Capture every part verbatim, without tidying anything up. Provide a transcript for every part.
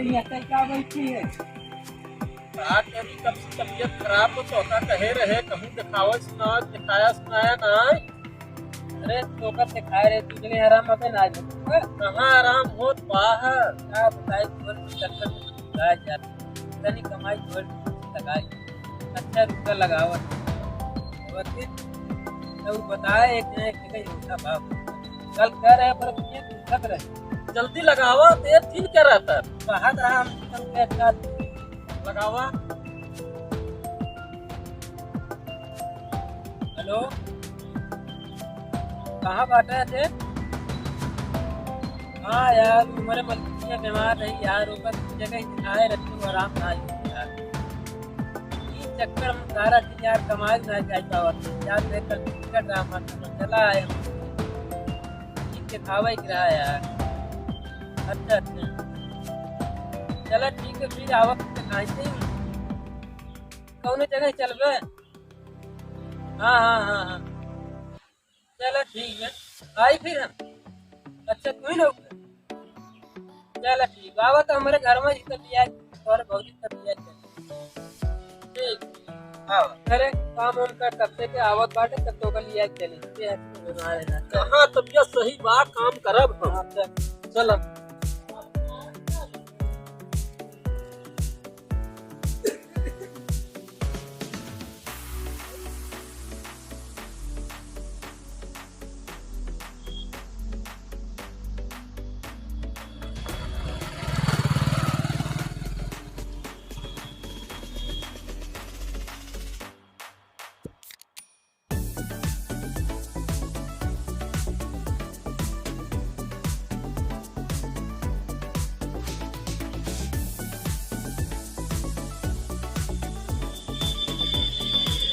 ये कहीं का बैठी है? का करी, कब से तबीयत खराब हो, तोका कहे रहे, कहूँ देखावा सुनावा, देखाया सुनाया ना। अरे, तोका देखाए रहे, तू जने आराम अबे ना आए। कहाँ आराम होत बा है? का बताई, जीवन के चक्कर में फंस गया यार। तनी कमाई जोड़ के लगाई, अच्छा रुपया लगावत। और फिर तब बताए एक ना एक जगह योजना बाप। कल कह रहे पर ये दिक्कत रहे। जल्दी लगावा, तो ये ठीक कह रहा था। कहा था हम कल के साथ लगावा। हेलो, कहाँ बाटे थे? हाँ यार, हमारे मलकिया बीमार रही यार, ओकर जगह दिखाए रखते, वो आराम ना आई यार। ई चक्कर में सारा दिन यार कमाए ना जाए पावत है। यार, मैं कल टिकट रहा, मतलब, चला आए हम। ठीक दिखावे के रहा यार। अच्छा, अच्छा। चला ठीक है, फिर आवत दिखाई दे। कौनो जगह चलबे? हाँ, हाँ, हाँ, हाँ। चला ठीक है, आई फिर हम। अच्छा, तू ही लोग। चला ठीक, आवा तो हमारे घर में ही तब लिया, और बहुत ही तब लिया। ठीक, हाँ। अरे, काम वाम कर, तब से के आवत बाटे, तब तो का लिया चली। ये है, बीमार है ना। कहाँ तबीयत सही बा, काम करब हम। हाँ, चल। चला।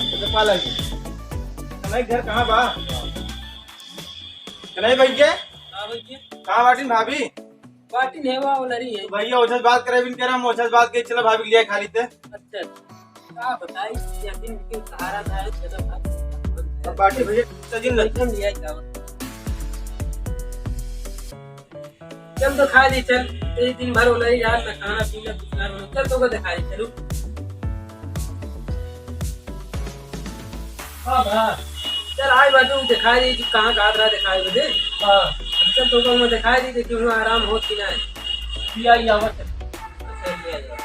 अच्छा, पाला जी। कन्हई घर कहाँ बा? कन्हई भैया? हाँ भैया। कहाँ बाटिन भाभी? बाटिन है, वहाँ ओलरी है। भैया, ओझा से बात करे बिन करा, हम ओझा से बात करी, चला भाभी के लिया खाली ते। अच्छा, का बताई, यकीन के सहारा ना है, चलो भाभी। अब बाटी भैया, चल दिन लग। एकदम लिया जाओ। चल तो खा ली, चल। तेरी दिन भर ओलरी यार, ना खाना पीना, कुछ ना होना। चल तो को दिखा ली, चलो। हाँ भा। चल, आई बाजू दिखाई दे, तू कहाँ का आदरा दिखाई दे। हाँ। चल, तो को मैं दिखाई दे, देखिए, वहाँ आराम हो कि ना है। लिया, लिया, बस। अच्छा, लिया, लिया।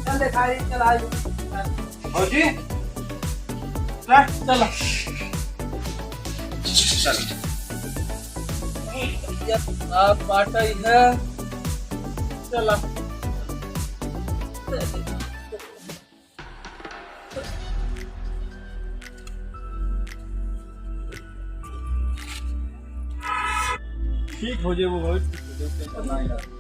चल, दिखाई, चल, आई। भौजी, चल, चल। चल। ये बात बाटा ही है। चला। ठीक हो जाए वो, बहुत ठीक हो जाए, टेंशन ना यार।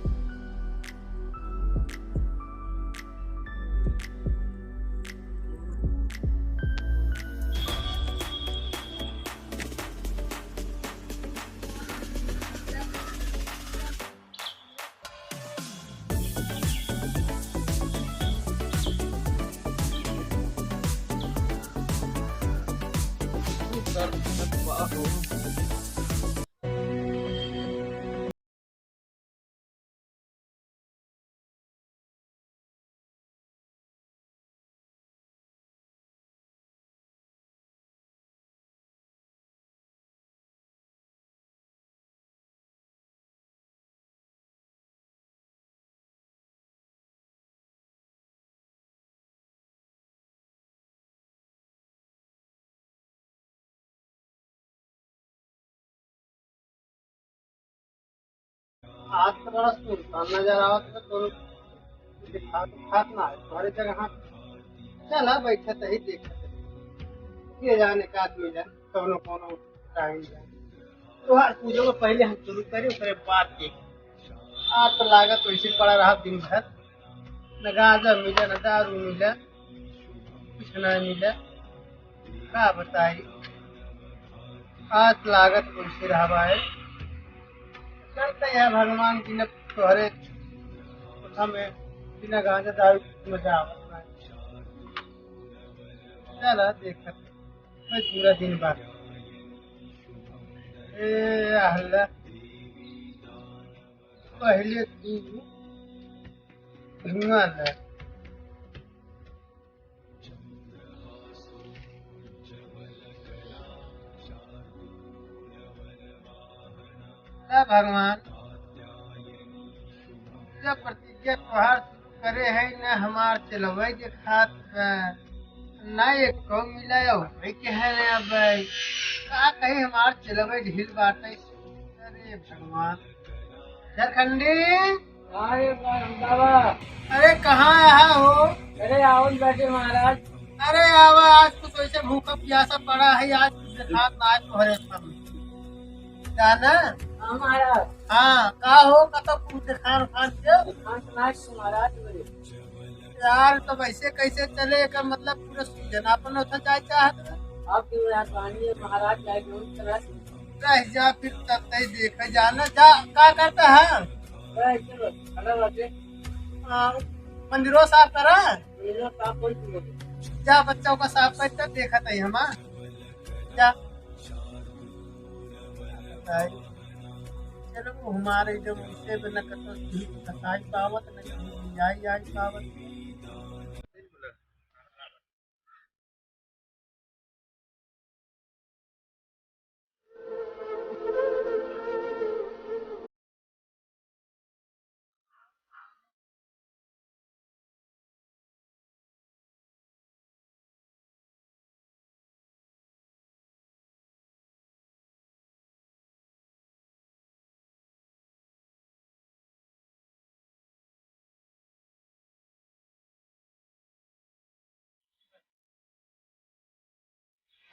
आज तो बड़ा सुनसान नजर आवत है, तो दिखात, दिखात ना है, तुम्हारे जगह। चला, बैठे तही देखत है। ये जाने का आदमी जाने, कौनो, कौनो टाइम जाने। तोहार पूजो को पहले हम शुरू करी, ओकरे बाद देखी। आज तो लागत वैसे पड़ा रहा दिन भर, न गांजा मिले, न दारू मिले, कुछ ना मिले। का बताई, आज लागत कुर्सी रहबा है। चलते हैं भगवान जी ने तोहरे कोठा में बिना गांजा दारू के मजा आवत ना। चला देखत, मैं पूरा दिन बात। ए अहला, पहिले तू धुआं ले। हे भगवान, जब प्रतिज्ञा तोहार शुरू करे है, न हमार चलवे देखात बा, न एको मिला हो, भाई के है रे अब, का कही हमार चलवे ढील बाटे। अरे भगवान, झारखंडी। अरे बाबा। अरे कहाँ आया हो? अरे आओ न बैठे महाराज। अरे आवा, आज कुछ ऐसे भूखा प्यासा पड़ा है, आज कुछ देखात ना, आज तोहरे सामने। जाना? हाँ महाराज। हाँ, का हो, कतौ कुछ देखान उखान के? हाँ, सुनाई महाराज बोले। यार, तो वैसे कैसे चले, एकर मतलब पूरा सीजन आपन उठा जाए चाहत रहे। अब क्यों यार, पानी है महाराज, जाए क्यों चला? रह जा, फिर तब तय देखा जाना। जा, का करता है? रह, चलो, खड़ा बाटे। हाँ, मंदिरो साफ करा। मंदिरो साफ कोई नहीं होता। जा, बच्चों का साफ कर, तब देखा तय हमार। जा। चलो, हमारे जब उनसे भी न कतो फसाई पावत, न आई, आई पावत।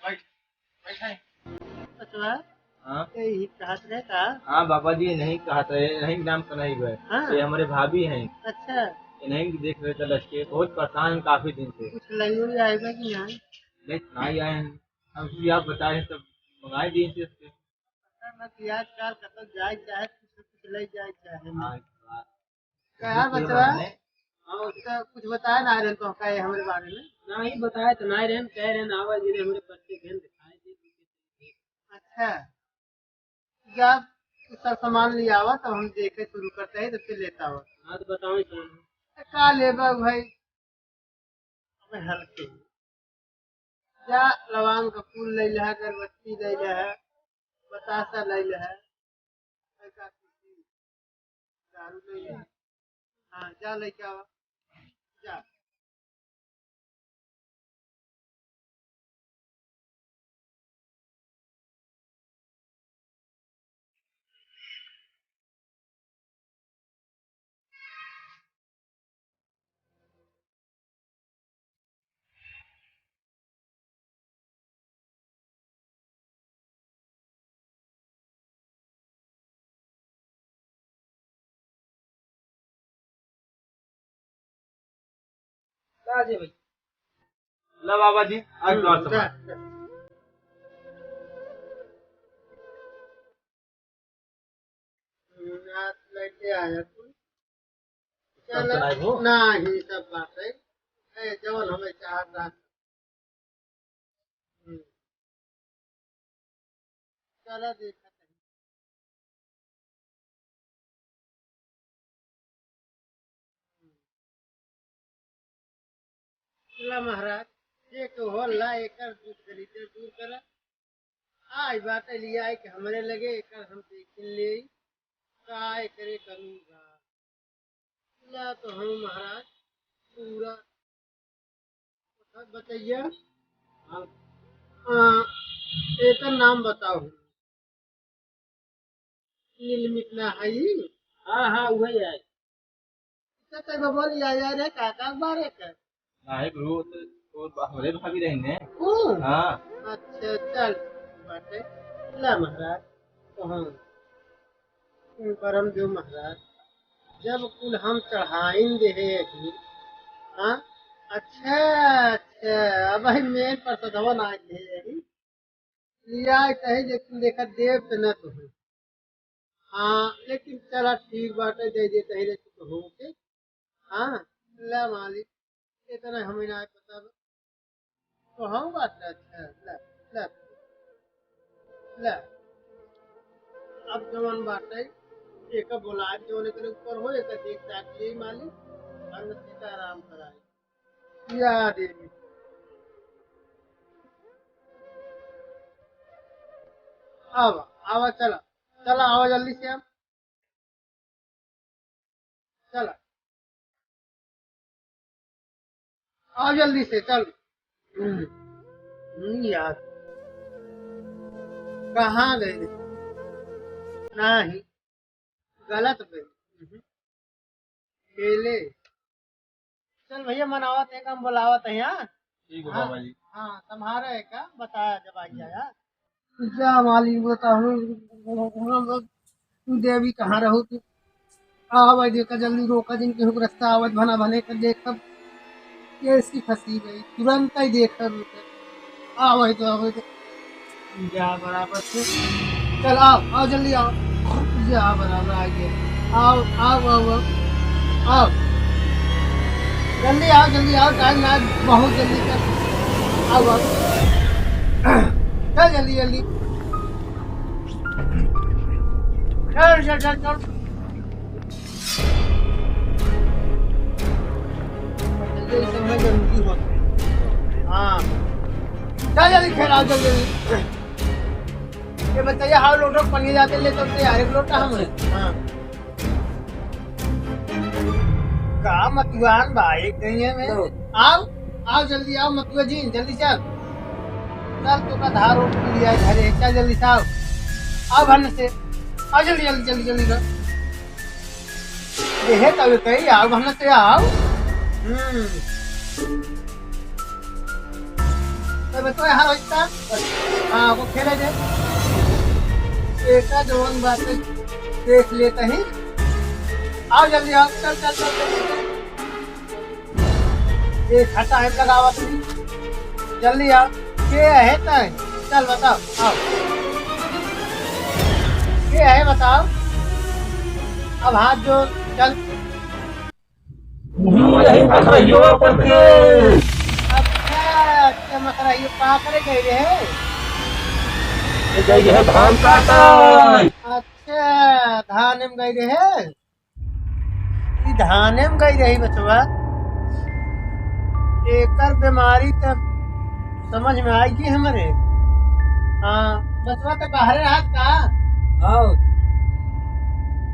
बैठ, बैठ है। अच्छा, हाँ। यही कहत रहे का? हाँ बाबा जी, नहीं कहत रहे, नहीं नाम का नहीं गए। हाँ। ये हमारे भाभी हैं। अच्छा। ये नहीं देख रहे तलस के, बहुत परेशान हैं काफी दिन से। कुछ लइयो भी आएगा कि नहीं? नहीं, नहीं आए हैं। हम भी आप बताए हैं तब मंगाए दिए थे उसके। पता ना कि आजकल कतौ जाए चाहे, कुछ न कुछ ले जाए चाहे। हाँ, हाँ। कहा बचवा? हाँ, उसका कुछ बताए ना रहे तो कहे हमरे बारे में। नहीं बताए तो नहीं रहे, कह रहे ना आवा जी ने हमरे बच्चे के दिखाए दे। अच्छा, जब तू सब सामान ले आवा तो हम देखे शुरू करते हैं, तो फिर लेता आवा। हाँ, तो बताओ ही कौन। तो का लेबा भाई? अबे हल्के। जा, लवांग का फूल ले ले, अगरबत्ती ले ले, बतासा ले ले, ऐसा कुछ दारू ले ले। हाँ, जा लेके आवा। जा। ला जी भाई। ला बाबा जी, आज हम्म, द्वार सभा। जा, जा। हम्म, आज लेके आया तू। सब चल, सुनाई हो? नाही, सब बात है। ए, जवन हमें चाहत रहा। हम्म। चला देखत हई। ला महाराज, जे के होला एकर दुख दलिद्दर दूर करा। आई बाटे लिया आई के हमरे लगे, एकर हम देख ले, का एकरे कमी बा। ला तो हम महाराज पूरा बतैया। हाँ। आ, एकर नाम बताओ। नीलमित ना हई? हाँ, हाँ, उहे है। तो तै बबल या, या रे, का, का बारे का? नाही गुरु, वो तो, वो हमरे भाभी रही ने। ऊ? हाँ। अच्छा, चल, बाटे। ला महाराज, तो हम, परम जो महाराज, जब कुल हम चढ़ाइन देहे ही, हाँ? अच्छा, अच्छा, अब ही मेन प्रसादवा ना देहे ही। लिया कहे, लेकिन देखा देव से न तो है। हाँ, लेकिन चला ठीक बाटे, दे दे कहे, लेकिन तो हो के। हाँ, ले मालिक, इतना हमें ना पता बा। तो हम बात ना, अच्छा, ले, ले, ले। अब जवन बाटे, एका बोलाए, जवन एकरे ऊपर हो, एका देख ताक ले मालिक, भगवती का आराम कराए। या देवी। आवा, आवा, चला। चला, आवा जल्दी से अब। चला। आवा जल्दी से, चल। हम्म, हम्म, यार। कहाँ गए? नहीं, गलत गए। हम्म। खेले। चल भैया, मनावत है, हम बुलावत है, हाँ? ठीक है हाँ, बाबा जी। हाँ, तुम्हारा है का? बताया जब आई जाया। जा मालिक, बताओ, देवी कहाँ रहो तू? आवा देखा, जल्दी रोका जिनके हुक रास्ता आवत भना भने कर देख, तब कैसी फंसी गई, तुरंत ही देखा रुके। आवा तो, आवा तो। जा बराबर से। चल, आओ, आओ, जल्दी आओ। जा बराबर आ गया। आओ, आओ, आओ, आओ। आओ। जल्दी आओ, जल्दी आओ, टाइम ना, बहुत जल्दी कर। आओ, आओ। चल, जल्दी, जल्दी। चल, चल, चल, चल। ये सब में जरूरी होता है। हाँ। चल, जल्दी, खेल, आओ, जल्दी, जल्दी। ये बताइए, हाउ लोटो पनिया जाते ले चलते यार, एक लोटा हम। हाँ। का मतुआन भाई, कहीं है में? लो। आओ, आओ जल्दी आओ मतुआ जी, जल्दी चल। चल तो का धार उठ लिया घरे, चल जल्दी से आओ। आओ भन से, आओ जल्दी, जल्दी, जल्दी, जल्दी कर। ये है तब कहीं, आओ भन से आओ। हम्म। तो बच्चों यहाँ रखता। हाँ, वो खेले दे। एका जवन बात है, देख लेते ही। आओ जल्दी आओ, चल, चल, चल, चल, चल। एक घंटा हम लगावत ही। जल्दी आओ। के है तय? चल बताओ, आओ। के है बताओ? अब हाथ जोड़, चल। यही मकरहियो पर के। अच्छा, अच्छा, मकरहियो का करे गए रहे? ये गए रहे धान काटे। अच्छा, धान में गए रहे। ई धाने में गई रही बचवा। एकर बीमारी त समझ में आई कि हमरे। हाँ, बचवा त बाहरे रहत का? हाँ।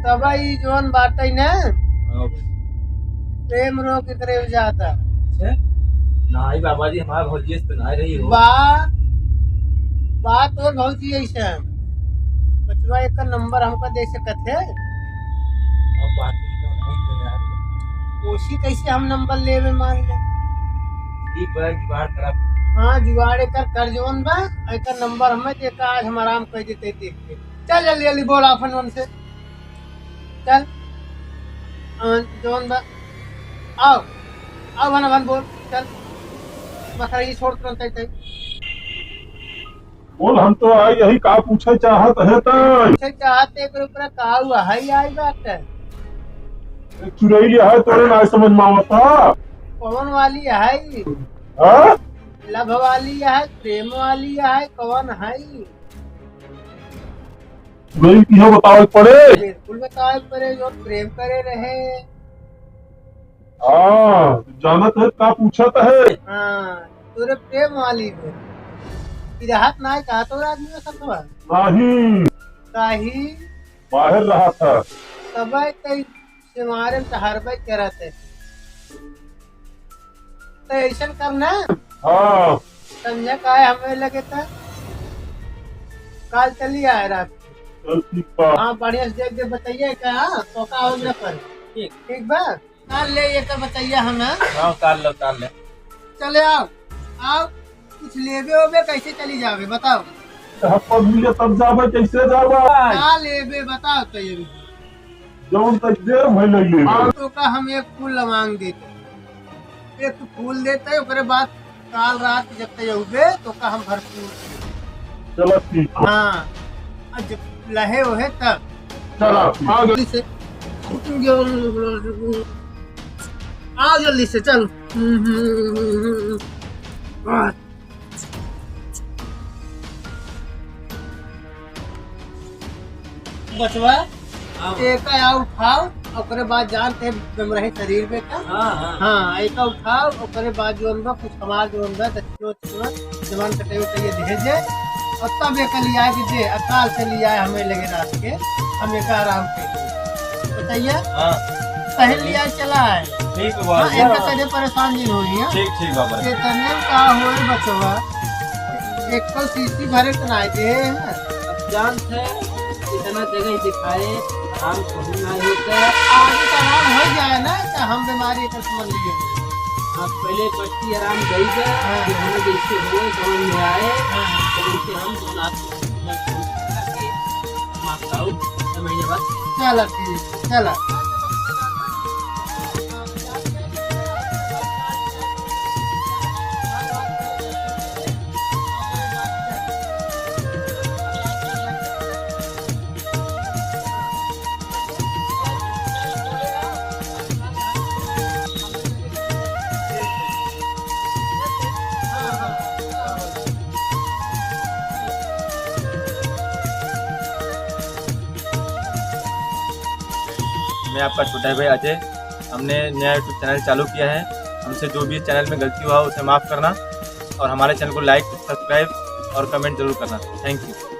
तब ई जौन बाटे न, हाँ भाई। प्रेम रोग एकरे में जाता। अच्छा? नाई बाबा जी, हमार भौजी से तो नाई रही हो। बा, बा तोर भौजी ऐसे। बचवा एकर नंबर हमका दे सकत है? अब बात ही तो नहीं है यार। ओसी कैसे हम नंबर लेवे मान ले? ई बार जुगाड़ करा। हाँ, जुगाड़ एकर कर जौन बा, एकर नंबर हमें दे, आज हम आराम कर देते देख के। चल जल्दी जल्दी बोल अपन मन से। चल। हाँ, जौन बा। आओ। आओ भन भन बोल। चल। बकरा ही छोड़ तुरंत आई तई। बोल, हम तो आई यही का पूछे चाहत है तय? पूछे चाहत है, एकरे ऊपर का हुआ है, आई बात है। एक चुड़ैल है, तोरे ना समझ में आवता। कौन वाली है? हाँ? लव वाली है, प्रेम वाली है, कौन है? चुड़ैल की है, बतावे के पड़े। बिल्कुल बतावे के पड़े, जो प्रेम करे रहे। हाँ, जानत है का पूछत है? हाँ, तोरे प्रेम वाली में। ई रहत नाय का तोर आदमी में सतवा? नहीं। काहे? बाहर रहत है। तबे तई से मारे में तहार भाई करत है। तो ऐसन करना। हाँ। संझा का है हमें लगे था। काल चली आए रात। चल ठीक बा। हाँ, बढ़िया से देख के बताइए का, हाँ, तो का हो ना पर। ठीक। ठीक बा? काल ले ये तो बताइए हमें। हाँ, काल लो, काल ले। चले आओ, आओ, कुछ लेबे ओबे कैसे चली जावे, बताओ। हफ्ता मिले तब जावे, कैसे जावे? का लेबे बताओ तो ये भी। जौन तक देर भइल ले ले। और तो का हम एक फूल लवांग देते, एक फूल देते, ओकरे बाद काल रात जब तक उबे तो का हम भरपूर। चलो ठीक है। हाँ, और जब लहे ओहे तब। चलो, आ गए। जल्दी से, आओ जल्दी से, चल। बचवा, हाँ। एका या उठाओ, ओकरे बाद जानते हैं बेमरही शरीर में का। हाँ, हाँ। हाँ, एका उठाओ, ओकरे बाद जोन बा, कुछ हमार जोन बा, दक्षिणा उक्षिणा, जवान कटे उटे ये दे दे, और तब एका लिया के दे, अकाल से लिया हमें लगे रात के, हम एका आराम कर दे। बताइए? हाँ। पहले लिया चला है। ठीक है, हाँ, बाबा। इनका कदे परेशान नहीं हो रही है। ठीक, ठीक, बाबा। ये तने का होए बचवा, एक तो सीसी भरे तो ना दे है। अब जानत है, इतना जगह दिखाए, आराम कहीं ना होता। आगे तो आराम हो जाए ना, तो हम बीमारी का समझ लिए। आप पहले बस्ती आराम दई जा, हाँ। कि हमें जैसे हुए, समझ में आए, हाँ। तो उनसे हम दोनों आपको माफ करो, तो महीने बाद। चला ठीक, चला। मैं आपका छोटा भाई अजय। हमने नया YouTube चैनल चालू किया है। हमसे जो भी चैनल में गलती हुआ, उसे माफ़ करना और हमारे चैनल को like, subscribe और comment जरूर करना। Thank you।